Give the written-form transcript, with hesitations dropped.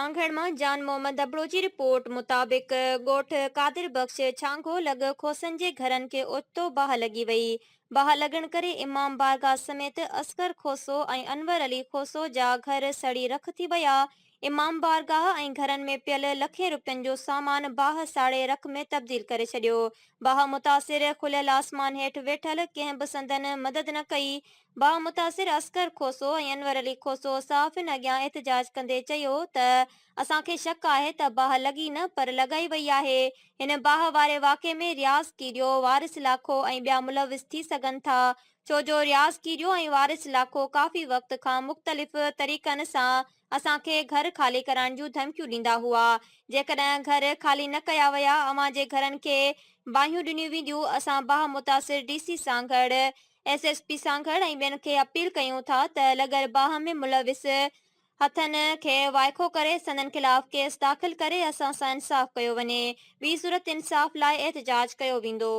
سانگهڙ مان جان محمد ابڙو جي رپورٽ مطابق ڳوٺ قادر بخش ڇانگهو لڳ کوسن جي گهرن کي اوچتو باهه لڳي وئي، باهه لڳڻ ڪري امام بارگاهه سميت اصغر کوسو ۽ انور علي کوسو جا گهر سڙي رک ٿي ويا، امام بارگاهه ۽ گهرن ۾ پيل لکين روپين جو سامان باهه ساڙي رک ۾ تبديل ڪري ڇڏيو، باهه متاثر کليل آسمان هيٺ ويٺل ڪنهن به سندن مدد نه ڪئي، باهه متاثر اصغر کوسو ۽ انور علي کوسو صحافين اڳيان احتجاج ڪندي چيو ته اسان کي شڪ آهي ته باهه لڳي نه پر لڳائي وئي آهي، هن باهه واري واقعي ۾ رياض ڪيريو، وارث لاکو ۽ ٻيا ملوث ٿي سگهن ٿا، ڇو جو رياض ڪيريو ۽ وارث لاکو ڪافي وقت کان مختلف طريقن سان اسان کي گهر خالي ڪرائڻ جون ڌمڪيون ڏيندا هئا، جيڪڏهن گهر خالي نه ڪيا ويا اوهان جي گهرن کي باهيون ڏنيون وينديون، اسان باهه متاثر D C Sanghar, S S P Sanghar ۽ ٻين کي اپيل ڪيون ٿا ته لڳل باهه ۾ ملوث هٿن کي وائکو ڪري سندن خلاف ڪيس داخل ڪري اسان سان انصاف ڪيو وڃي، ٻي صورت انصاف لاء احتجاج ڪيو ويندو.